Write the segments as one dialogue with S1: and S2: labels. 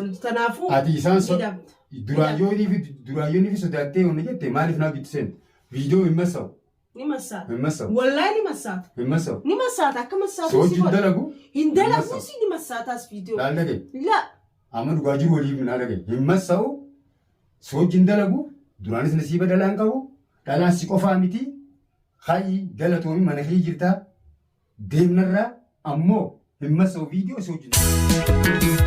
S1: daldu. Tanaafuu
S2: Ati isaan
S1: ni dhabda.
S2: Duraan yoo inni fi duraan yoo inni fi sodaattee wanni jette maaliif naa giddu seente? Viidiyoo hin massa'u.
S1: Ni massaata.
S2: Hin massa'u.
S1: Wallaahi ni massaata.
S2: Hin massa'u.
S1: Ni massaata akka massaatu
S2: Soo
S1: si
S2: hojii hin
S1: godha.
S2: dalagu.
S1: Hin dalagu
S2: Massaa'u.
S1: si ni massaataas viidiyoo.
S2: Laal dhagaye.
S1: La.
S2: Amma dhugaa jiru waliif naa dhagaye. Hin massa'u. Soo hojii hin dalagu. Duraanis nasiiba dhalaan qabu. Dhalaan si qofaa miti. Hayi galatoomi mana kee jirtaa. Deemnarraa ammoo hin massa'u viidiyoo si hojii.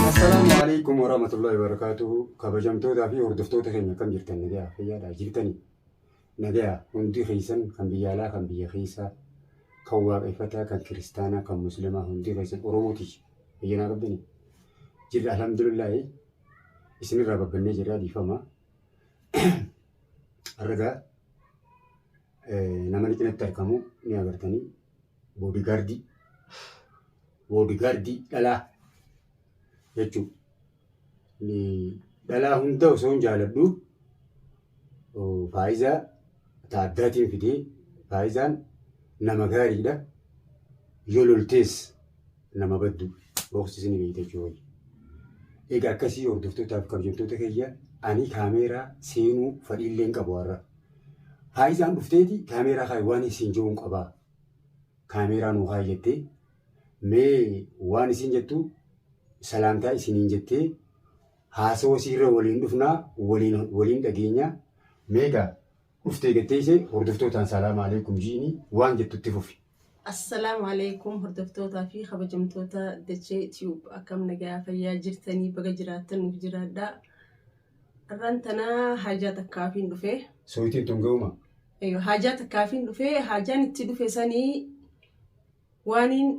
S2: Assalaamu alaikum warahmatullahi wabarakatuhu. Kabajamtootaa fi hordoftoota keenya akkam jirtan nagayaa fayyaadhaa jirtanii nagayaa hundi keessan kan biyya alaa kan biyya keessaa kan waaqeffataa kan kiristaanaa kan muslimaa hundi keessan Oromooti fayyanaa qabdanii jirra alhamdulillaahi isinirraa babbannee jirra dhiifama. Har'a nama cinatti argamu ni agartanii boodigaardii boodigaardii dhalaa jechuudha. Dhalaa hunda osoo hin jaaladhu Faayizaa ta addaatiin fidee Faayizaan nama gaariidha. Yoo loltees nama baddu boqsisi ni beekta jechuudha. Egaa akkasii hordoftootaaf kabajamtoota kiyya ani kaameeraa seenuu fadhiillee hin qabu har'a. Faayizaan dhufteeti kaameeraa kaayi waan isin jiru hin qabaa. Kaameeraa nuu kaayi jettee mee waan isin jettu salaamtaa isiniin jettee haasawa isiirra waliin dhufnaa waliin waliin dhageenya meegaa dhuftee gattee ishee hordoftootaan salaama alaikum jiini waan jettutti fufi.
S1: Assalaamu alaikum hordoftootaa fi kabajamtoota Dachee Tube akkam nagaa fayyaa jirtanii baga jiraattan nuuf jiraadhaa. Har'aan tanaa haajaa takkaafiin dhufee.
S2: Sooyitiin tun ga'uma.
S1: Eeyyoo, haajaa takkaafiin dhufee haajaan itti dhufe sanii waaniin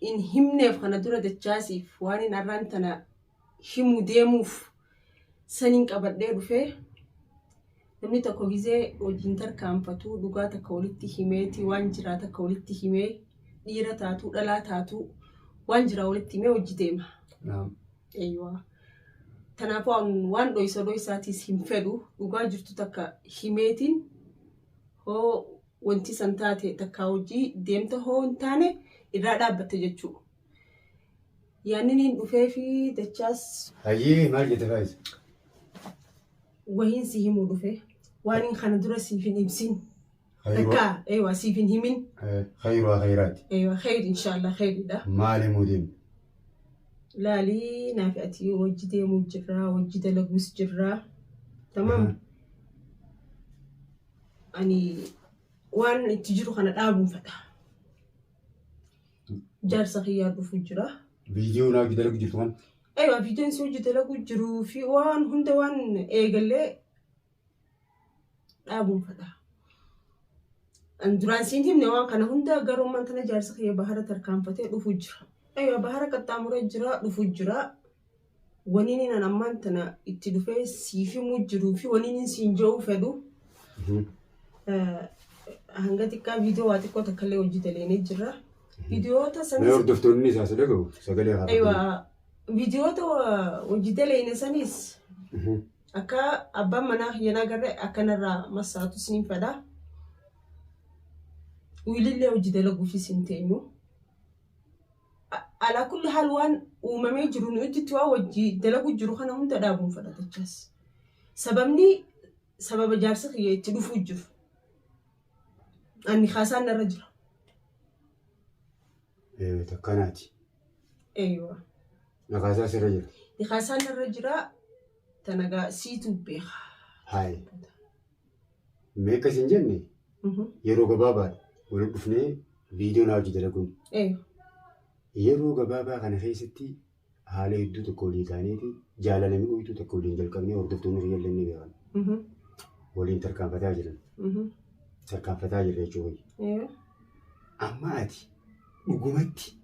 S1: hin himneef kana dura dachaasiif waaniin har'aan tana himu deemuuf saniin qabadhee dhufee namni tokko gizee hojiin tarkaanfatu dhugaa takka walitti himeeti waan jiraa takka walitti himee dhiira taatuu dhalaa taatuu waan jiraa walitti himee hojii deema.
S2: Naam.
S1: Eeyyuu. Kanaafuu an waan dhoysa dhoysaatiis hin fedhu dhugaa jirtu takka himeetiin hoo wanti san taate takkaa hojii deemta hoo hin taane irraa dhaabbatte jechuudha. Yaanni niin dhufee fi dachaas
S2: Hayyee maal jette Faayiza?
S1: Wahiin si himuu dhufe waan kana dura siif hin ibsin. Takkaa eewa siif hin himin.
S2: Khayruhaa khayraati.
S1: Eewa khayri inshallah khayriidha.
S2: Maal himuu deemte?
S1: Laalii naafi ati wajji deemuu jirraa wajji dalaguus jirraa. Tamam. Ani waan itti jiru kana dhaabuun fedha. Jaarsa kiyyaa dhufu jira.
S2: Viidiyoo naa hojii dalagu jirtu kan.
S1: Eewa viidiyoon si hojii dalagu jiruu fi waan hunda waan eegallee dhaabuun fedha. An duraan siin himne waan kana hunda garuu ammaan tana jaarsa kiyya bahara tarkaanfatee dhufu jira. Eewa bahara qaxxaamuree jira dhufu jira. Waniin an ammaan tana itti dhufee siif himuu jiruu fi waniin siin je'uu fedhu hanga xiqqaa viidiyoo waa xiqqoo takka illee hojii daleenee jirra. Viidiyoota
S2: Mee
S1: sanis
S2: hordoftoonni isaa si dhaga'u sagalee haa
S1: Aywa viidiyoota hojii daleene sanis akka abbaan manaa kiyya na agarre akkanarraa massaatu isiniin fedha. Wiilillee hojii dalaguufis hin teenyu. Alaa kulli haal waan uumamee jiru nu itti waan wajji dalagu jiru kana hunda dhaabuun fedha dachaas. Sababni sababa jaarsi kiyya itti dhufuu jiru. Ani kaasaan narra jira.
S2: Takkanaati.
S1: Eeywa.
S2: Nakaasaa sirra jira.
S1: Nikaasaan narra jira tanagaa siitu beeka.
S2: Hayi. Mee akkas hin jenne yeroo gabaabaadha walitti dhufnee viidiyoo naa hojii dalaguun. Yeroo gabaabaa kana keessatti haala hedduu tokko walii taaneeti jaalala mi'ooytuu tokko waliin jalqabnee hordoftoonni kiyya illee ni beekan. Waliin tarkaanfataa jiran. Tarkaanfataa jirra jechuudha. Amma ati dhugumatti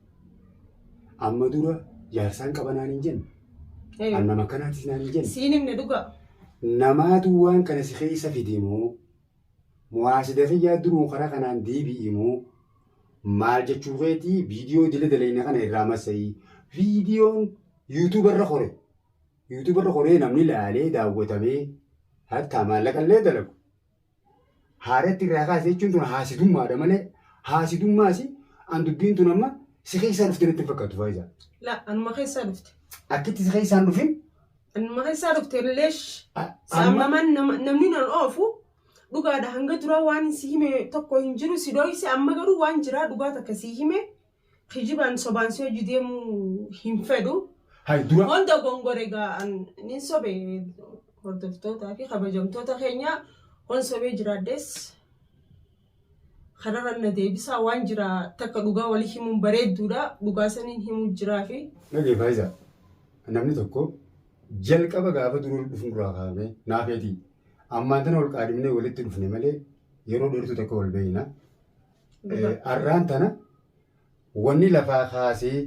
S2: amma dura jaarsaan qaba naan hin jenne. An nama akkanaatis naan hin jenne.
S1: Siin himne dhugaa.
S2: Namaatu waan kana si keessa fide moo muhaasida kiyyaa duruun karaa kanaan deebi'i moo maal jechuu keetii viidiyoo dila dalayna kana irraa masa'ii viidiyoon yuutuuba irra kore yuutuuba irra koree namni laalee daawwatamee Hattaa maallaqallee dalagu. Haaratti irraa kaase jechuun tun haasidummaadha malee haasidummaas an dubbiin tun amma si keessaa dhufte natti hin fakkaatu Faayizaa.
S1: La anuma keessaa dhufte.
S2: Akkitti si keessaan dhufin.
S1: Anuma keessaa dhufte leesh. Saamaman namni nan oofu dhugaadha hanga duraa waan si hime tokko hin jiru si dhoyse amma garuu waan jiraa dhugaa takka si hime kijibaan sobaan si hojii deemuu hin fedhu.
S2: Hay dura.
S1: Hunda gongore gaa nin sobe hordoftootaa fi kabajamtoota keenya hon sobee jiraadhes kararra na deebisaa waan jira takka dhugaa walii himuun bareedduudha dhugaa saniin himuu jiraa fi.
S2: Dhagee Faayisaa namni tokko jalqaba gaafa duruu dhufu duraa kaafamee naafeetii ammaan tana ol qaadimnee walitti dhufne malee yeroo dheertuu takka wal beeyna. Arraan tana wanni lafaa kaasee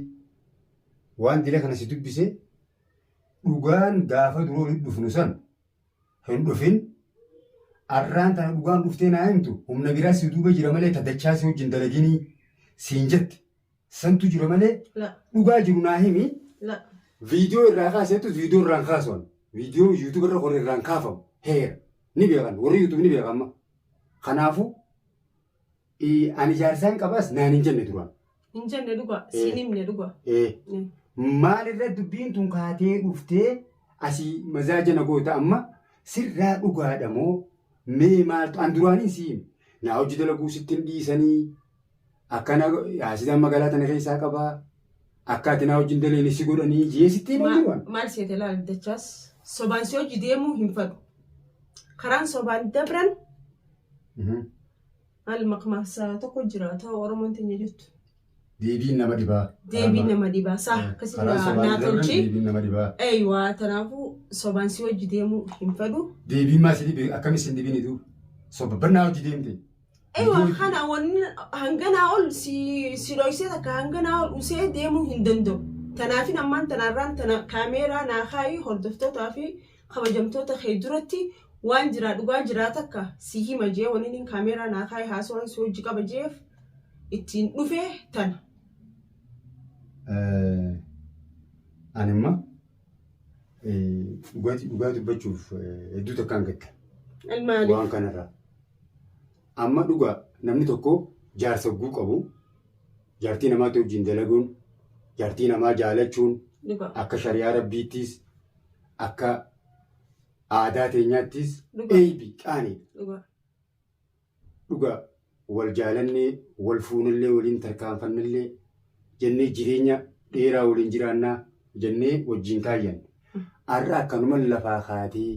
S2: waan dila kana si dubbise dhugaan gaafa duruu walitti dhufnu san hin dhufin arraan tana dhugaan dhuftee naa himtu humna biraa si duuba jira malee ta dachaa si wajjin dalaginii siin jette santu jira malee
S1: La.
S2: dhugaa jiru naa himi
S1: La.
S2: viidiyoo irraa kaaseettus viidiyoo irraan kaasuun viidiyoo yuutuub irra qorre irraan kaafamu heera ni beekan warri yuutuub ni beekan amma kanaafuu ani jaarsaan qabaas naan hin jenne duraan.
S1: Hin jenne dhugaa siin himne dhugaa.
S2: Maalirra dubbiin tun kaatee dhuftee asii mazaaja na goota amma sirraa dhugaadha moo mee maaltu an duraaniin si hime naa hojii dalaguu sitti hin dhiisanii akkana haasidaan magaalaa tana keessaa qabaa akka ati naa wajjin daleene si godhanii jee sitti hima jiru an.
S1: Maal seete laal dachaas sobaan si hojii deemuu hin fedhu. Karaan sobaan dabran maal maqmaaksa tokko jira ta'u Oromoon teenya jettu.
S2: Deebiin nama dhibaa.
S1: Deebiin nama dhibaa saa akkasii
S2: Karaan
S1: naa
S2: sobaan
S1: naa
S2: dabran
S1: tolchi.
S2: deebiin nama dhibaa.
S1: Eeywaa tanaafuu sobaan si hojii deemuu hin fedhu.
S2: Deebiin maa si dhibe akkamis hin dhibinitu soba bannaa hojii deemte.
S1: Eeywaa kana wanni hanganaa ol si si dhoysee takka hanganaa ol usee deemuu hin danda'u. Tanaafin ammaan tanaarraan tana kaameeraa naa kaayii hordoftootaa fi kabajamtoota kee duratti waan jiraa dhugaa jiraa takka si hima jee wanni inni kaameeraa naa kaayii haasawaan si hojii qaba jeef ittiin dhufe tana.
S2: Ani imma dhugaa dubbachuuf hedduu takkaan gadda.
S1: Maali?
S2: Waan kanarraa. Amma dhugaa namni tokko jaarsa hogguu qabu jaartii namaatti wajjin dalaguun jaartii namaa jaalachuun
S1: Dhugaa.
S2: akka shari'aa rabbiittis akka aadaa teenyaattis
S1: Dhugaa.
S2: eeybi qaaniidha.
S1: Dhugaa.
S2: Dhugaa wal jaalannee wal fuunillee waliin tarkaanfannillee jennee jireenya dheeraa waliin jiraannaa jennee wajjin kaayyan. Har'a akkanuma lafaa kaatee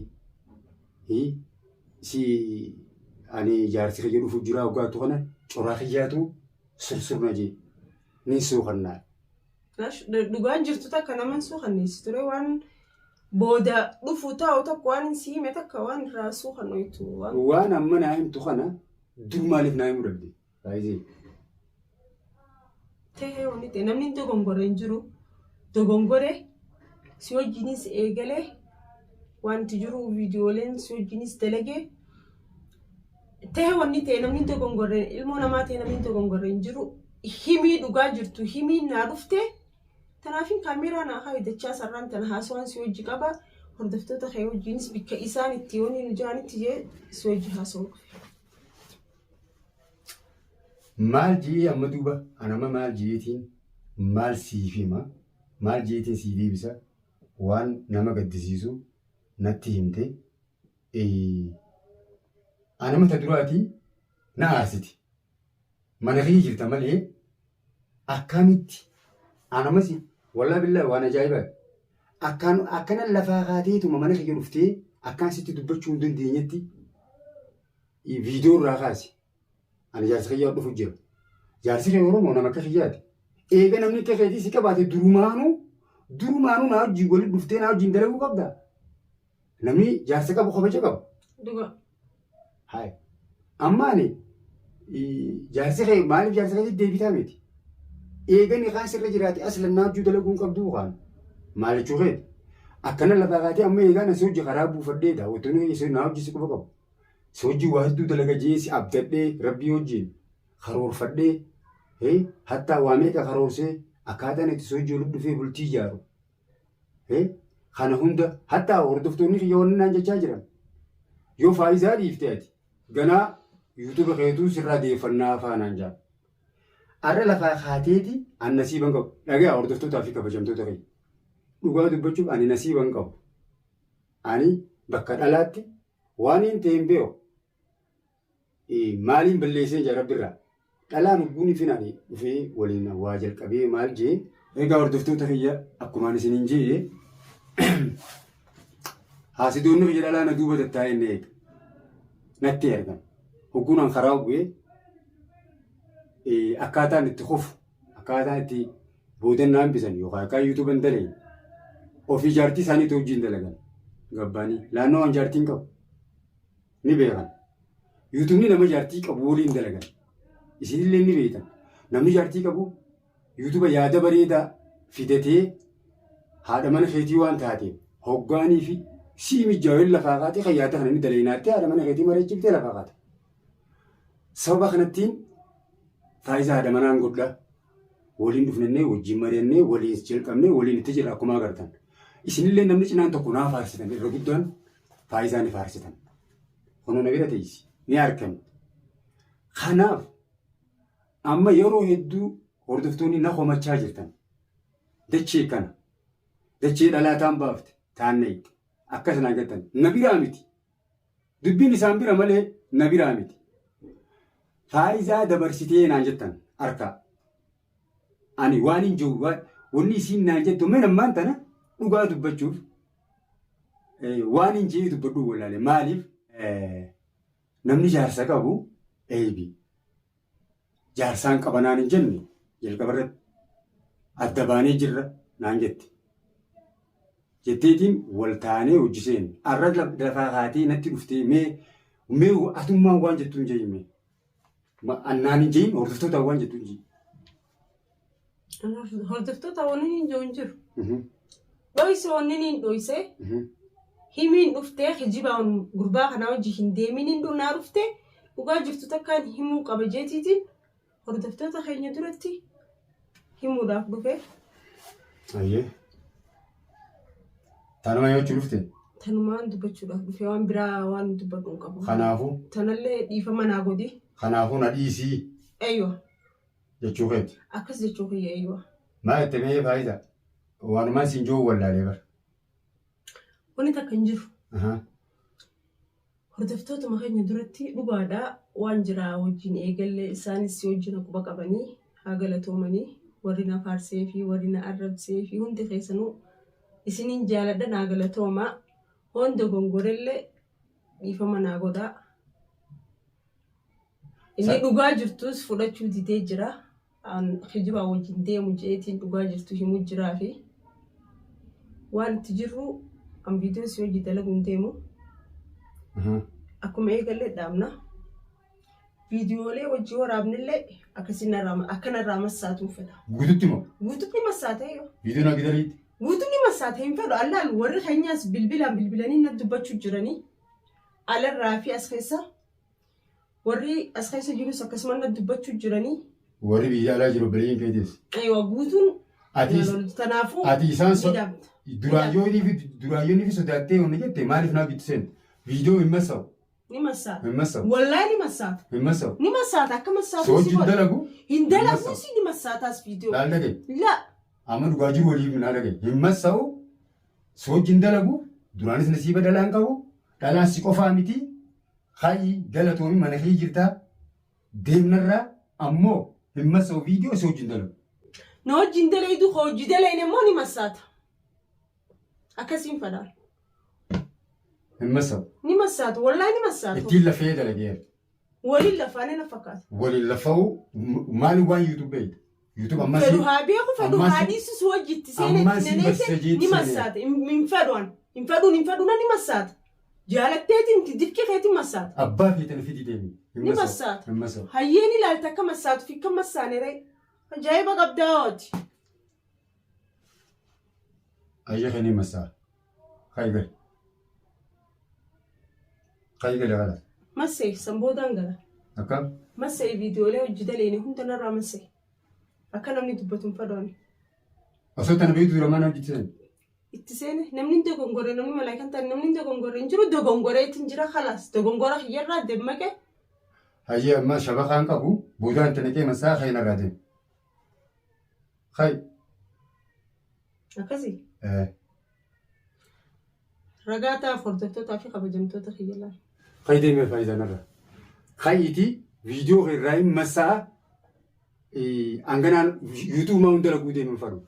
S2: si ani jaarsi kiyya dhufu jira hoggaatu kana coraa kiyyaatu sursurna jee ni suukannaa.
S1: Dhugaan jirtu takka naman suukanneessi ture waan booda dhufu taa'u tokko waan si hime takka waan irraa suukannoytu waan.
S2: Waan amma naa himtu kana dur maaliif naa himuu dhabde? Baay'ee.
S1: Ta'ee wanni ta'e namni dogongore hin jiru. Dogongore si wajjinis eegalee wanti jiru viidiyooleen si wajjinis dalagee ta'ee wanni ta'e namni dogongore ilmoo namaa ta'e namni dogongore hin jiru. Himii dhugaa jirtu himii naa dhufte tanaafin kaameeraa naa kaayi dachaa sarraan tana haasawaan si wajji qaba. Hordoftoota kee wajjinis bikka isaan itti wanni nu jiranitti jee si wajji haasawuu dhufe.
S2: Maal jee amma duuba anama maal jeetiin maal siif hima maal jeetiin sii deebisa waan nama gaddisiisu natti himte anama ta duraatii na aarsiti. Mana kiyya jirta malee akkamitti anamas wallaahi billaahi waan ajaa'ibaati. Akkaan akkana lafaa kaateetuma mana kiyya dhuftee akkaan sitti dubbachuu hin dandeenyetti viidiyoo irraa kaasi. Ani jaarsi kiyyaa dhufu jira. Jaarsi kee Oromoo nama akka kiyyaati. Eega namni akka keetii si qabaate durumaanuu durumaanuu naa wajjin walitti dhuftee naa wajjin dalaguu qabda. Namni jaarsa qabu kabaja qaba.
S1: Dhugaa.
S2: Hayi. Amma ani jaarsi kee maaliif jaarsa keetii deebitaa miti? Eegani kaan sirra jiraate aslan naa wajjin dalaguu hin qabduu kaan. Maal jechuu keeti? Akkana lafaa kaatee amma eegaan asii hojii karaa buufadhee daawwattoonni naa hojii si quba qabu. Si hojii waa hedduu dalaga jee si abdadhee rabbii wajjin karoorfadhee hattaa waa meeqa karoorsee akkaataan itti si hojii walitti dhufee bultii ijaaru. Kana hunda hattaa hordoftoonni kiyya wanni naan jechaa jiran. Yoo Faayizaa dhiifte ati ganaa yuutuuba keetuu sirraa deeffannaa faanaan jaa. Arra lafaa kaateeti an nasiiban qabu. Dhagaya hordoftootaa fi kabajamtoota kiyya. Dhugaa dubbachuuf ani nasiiban qabu. Ani bakka dhalaatti waan hin ta'e hin beeku. Maaliin balleesseen jaa rabbirraa. Dhalaan hogguun ifin ani dhufee waliin waa jalqabee maal jee. Egaa hordoftoota kiyya akkumaan isiniin jee haasidoonni kiyya dhalaa na duuba tattaa'ee na eega. Natti ergan. Hogguun an karaa bu'ee akkaataan itti kufu akkaataan itti boodan na hambisan yookaan akka yuutuuba hin dalagne ofii jaartii isaaniitu wajjin dalagan gabbaanii laannoo an jaartiin qabu ni beekan. Yuutuubni nama jaartii qabu waliin dalagan. Isinillee ni beektan. Namni jaartii qabu yuutuuba yaada bareedaa fidatee haadha mana keetii waan taateef hoggaanii fi sii mijaaween lafaa kaatee kan yaada kana ni dalaynaattee haadha mana keetii mareechiftee lafaa kaata. Sababa kanattiin Faayisaa haadha manaan godha. Waliin dhufnannee wajjin mari'annee waliin jalqabnee waliin itti jirra akkuma agartan. Isinillee namni cinaan tokko naa faarsitan irra guddaan Faayisaa ni faarsitan. Kunoo na bira teessi ni argamti. Kanaaf amma yeroo hedduu hordoftoonni na komachaa jirtan. Dachee kana dachee dhalaa taan baafte taan na hiikte akkas naan jettan na biraa miti. Dubbiin isaan bira malee na biraa miti. Faayizaa dabarsitee naan jettan harkaa. Ani waan hin jiru wanni isiin naan jettu mee ammaan tana dhugaa dubbachuuf waan hin jee dubbadhu wallaale maaliif namni jaarsa qabu eebi. Jaarsaan qaba naan hin jenne jalqaba irratti adda baanee jirra naan jette. Jetteetiin wal taanee hojii seenne. Arra lafaa kaatee natti dhuftee mee mee atummaan waan jettu hin jeeyin mee. Naan hin jeeyin hordoftoota waan jettu hin jeeyin.
S1: Hordoftoota wanni hin jiru hin jiru. Dhoyse wanni hin dhoyse. Himiin dhuftee kijibaan gurbaa kanaa hojii hin deemin hin naa dhuftee dhugaa jirtu takkaan himuu qaba jeetiitiin hordoftoota keenya duratti himuudhaaf dhufe.
S2: Ayyee. Tanuma yoo dhufte.
S1: Tanumaan dubbachuudhaaf dhufe waan biraa waan dubbadhu hin qabu.
S2: Kanaafuu.
S1: Tanallee dhiifama naa godhi.
S2: Kanaafuu na dhiisii.
S1: Eeywa.
S2: Jechuu keeti.
S1: Akkas jechuu kiyya eeywa.
S2: Maa jette mee faayidaa? Waanumaan siin jiru wallaalee bara.
S1: Wanni takka hin jiru. Hordoftootuma keenya duratti dhugaadha waan jira wajjin eegalle isaanis si wajjin quba qabanii haa galatoomanii warri na faarsee fi warri na arrabsee fi hundi keessanuu isiniin jaaladha naa galatoomaa hoon dogongorellee dhiifama naa godhaa. Inni dhugaa jirtus fudhachuu didee jira. An kijibaa wajjin deemu jeetiin dhugaa jirtu himuu jiraa fi waan itti jirru an viidiyoo si hojii dalagu hin deemu. Akkuma eegallee dhaabna. Viidiyoolee wajjii waraabnillee akkasiin akka narraa massaatuun fedha.
S2: Guututti moo?
S1: Guututti massaatee yoo.
S2: Viidiyoon akka daliitti?
S1: Guututti massaatee hin fedhu. Allaan warri keenyaas bilbilaan bilbilanii na dubbachuu jiranii alarraa fi as keessa Warri as keessa jirus akkasuma na dubbachuu jiranii.
S2: Warri biyya alaa jiru obboleeyyiin keetis.
S1: Eewa guutuun
S2: Ati
S1: Kanaafuu
S2: ati isaan so
S1: ni dhabda.
S2: duraan yoo inni fi duraan yoo inni fi sodaattee wanni jette maaliif naa giddu seente? Viidiyoo hin massawu.
S1: Ni massaata.
S2: Hin massawu.
S1: Wallaahi ni massaata.
S2: Hin massawu.
S1: Ni massaata akka massaatu
S2: Si wajjin dalagu.
S1: Hin dalagu
S2: massawu.
S1: si ni massaataas viidiyoo.
S2: Laal dhaga'i.
S1: La
S2: Amma dhugaa jiru waliif naa dhaga'i. Hin massawu. Si wajjin dalagu. Duraanis nasiiba dhalaan qabu. Dhalaan si qofaa miti. Hayi galatoomi mana kee jirtaa deemnarraa ammoo hin massa'u viidiyoo si wajjin dalagu.
S1: Na wajjin dalaydu ka hojii dalayne immoo ni massaata. Akkasiin fadhaan.
S2: Hin massa'u.
S1: Ni massaata wallaahi ni massaata.
S2: Ittiin lafee dalageera.
S1: Waliin lafaanee na fakkaata.
S2: Waliin lafa'uu maali waan YouTube beekta? YouTube ammas
S1: Fedhu haa beeku fedhu
S2: ammas-
S1: haa dhiisus wajjitti seenee
S2: ammas
S1: itti naneete
S2: barsiisa jeetti
S1: ni
S2: seenee.
S1: massaata. Hin fedhu an. Hin fedhuun hin fedhu na ni massaata. Jaalatteetiin miti dirqii keetiin massaata.
S2: Abbaa feetan fidi deemi. Hin
S1: Ni
S2: massa'u.
S1: massaata.
S2: Hin massa'u.
S1: Hayyeen ilaalta akka massaatu fi akka massaane ree. Ajaa'iba qabdaa hooti.
S2: Ayya kee ni massaa. Kayi gali. Kayi gali kalaas.
S1: Massee san boodaan gala.
S2: Akkam?
S1: Massee viidiyoolee hojii daleene hunda narraa massee. Akka namni dubbatu hin fedhu ani.
S2: Osoo tana beektu dura mana hojjechiisan.
S1: Itti seene namni hin dogongore, namni malaayikaan ta'e namni hin dogongore hin jiru. Dogongoreetiin jira, khalaas, dogongora kiyyarraa demmaqe.
S2: Hayyee, amma shabakaan qabu boodaan itti naqee masaa kayin irraa deemu. Kayi.
S1: Akkasii. Ragaa ta'aaf hordoftootaa fi kabajamtoota kiyya laala.
S2: Kayi deemee faayidaan irra. Kayiitii viidiyoo kee irraa hin masaa hanganaan yuutuumaa hunda laguu deemuun fadhu.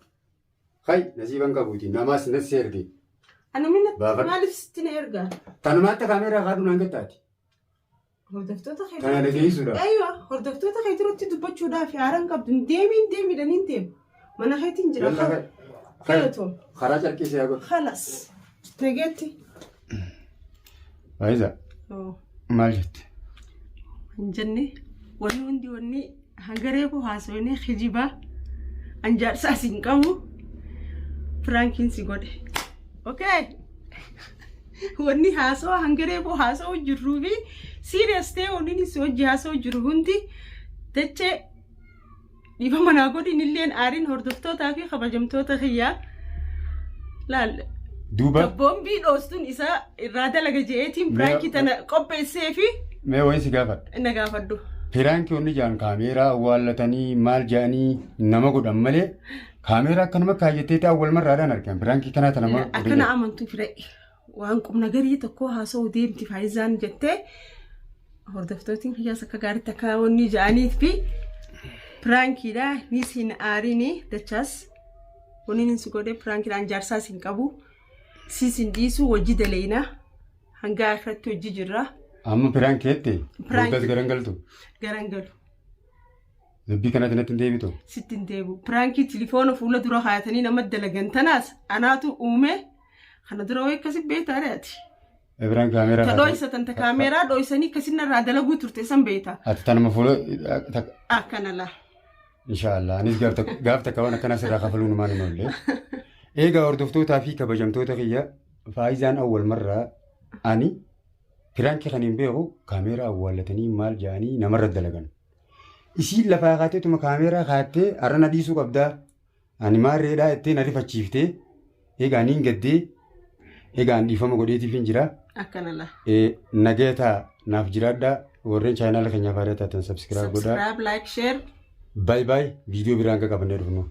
S2: Kayi nasiiban qabuuti namaas nasi erge.
S1: Ani minna
S2: Baafadhu.
S1: Maaliif sitti na ergaa?
S2: Tanumaatti kaameeraa kaadhu naan gattaati.
S1: Hordoftoota kee
S2: Kana dhageessuudha.
S1: Aywa, hordoftoota kee duratti dubbachuudhaaf haaraan qabdu. Hin deemiin deemiidhaan hin deemu. Mana keetiin jira.
S2: Yalla kayi. Kayi.
S1: Galatoom.
S2: Karaa carqii si haa godhu.
S1: Khalas. Nageetti.
S2: Faayiza maal jette?
S1: Hin jenne, wanni hundi wanni hangaree koo haasofne kijibaa, an jaarsaas hin qabu, prankiin si godhe. Okay. Wanni haasawa hangaree koo haasa'u jirruu fi serious ta'e wanni inni si hojii haasa'u jiru hundi dachee dhiifama naa godhin illeen aariin hordoftootaa fi kabajamtoota kiyyaa laal.
S2: Duuba
S1: Boombii dhoostuun isaa irraa dalaga je'eetiin prankii tana qopheessee fi
S2: mee wayii si gaafadha.
S1: Na gaafadhu.
S2: Prankii wanni jaan kaameeraa awwaallatanii maal jedhanii nama godhan malee kaameeraa akkanuma kaayyatee ta'an wal marraadhaan argan. Prankii kanaa tana nama
S1: Akkana amantuu fire waan qubna garii tokko haasa'uu deemti faayizaan jettee hordoftootiin kiyyaas akka gaariitti akka wanni ja'anii fi prankiidha nis hin aarini. Dachaas wanni inni si godhe prankiidhaan, jaarsaas hin qabu, siis hin dhiisu, hojii daleeyna hanga akhiratti hojii jirra.
S2: Amma prankii jette
S1: Prankii.
S2: boodas garan galtu.
S1: Garan galu.
S2: Dubbii kanatti natti hin deebitu.
S1: Sitti hin deebi'u. Prankii tilifoona fuula dura kaayatanii nama dalagan tanaas anaatu uume. Kana dura wayii akkasi beektaa ati.
S2: Prank kaameeraa.
S1: Ta dho'isatan, ta kaameeraa dho'isanii akkasin irraa dalaguu turte san beekta.
S2: Ati tanuma fuula.
S1: Akkana laa.
S2: Inshaallah anis gaaf takka waan akkanaa sirraa kafaluu numaan hin oolle. Egaa hordoftootaa fi kabajamtoota kiyya, faayizaan awwal marraa ani prankii kan hin beeku kaameeraa awwaallatanii maal jedhanii namarra dalagan. Isiin lafaa kaateetuma kaameeraa kaattee har'a na dhiisuu qabdaa. Ani maarreedhaa jettee na rifachiiftee, egaa niin gaddee, egaa an dhiifama godheetiif hin jira.
S1: Akkana laa.
S2: Nagaya ta'a, naaf jiraadhaa. Warreen chaayinaala keenyaaf haaraa taatan subscribe godhaa.
S1: Subscribe, like, share.
S2: Bye bye, viidiyoo biraan akka qabannee dhufnu.